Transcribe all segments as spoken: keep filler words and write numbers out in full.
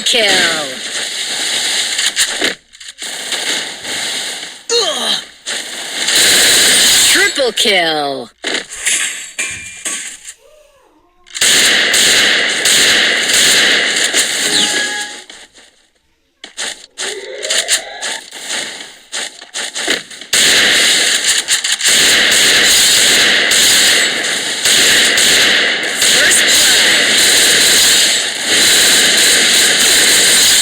Kill. Ugh. Triple kill. First blood.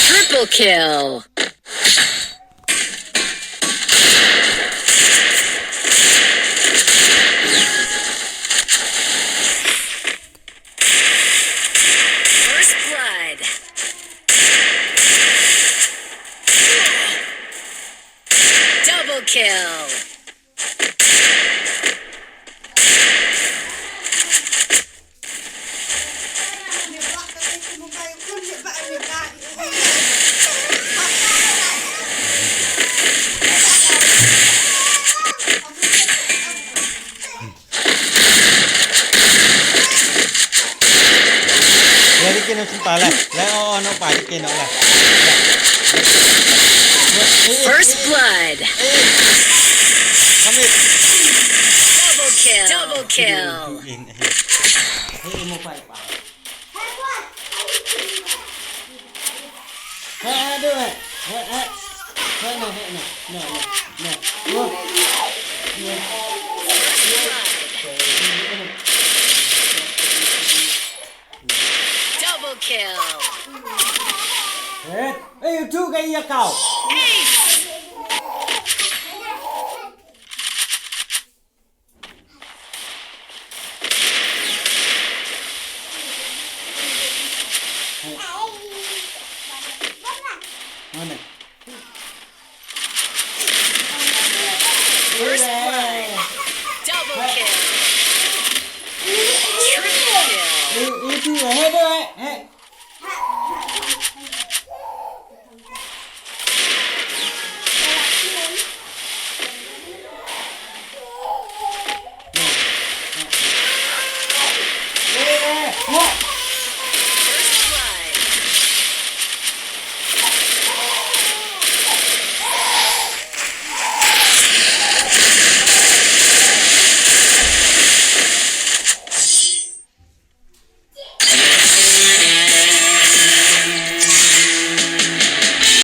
Triple kill. First blood. Double kill. Leh dei ki nong sumta leh. Leh, oh, oh, nong pa dei ki nong leh. First blood. Come here. Double kill. Double kill. Hey, mo pa pa. Hey, hey, do it. Hey, hey. Hey, no, hey, no. No, no, no. Oh. Double kill. Hey, hey, you two get your cow. Ace.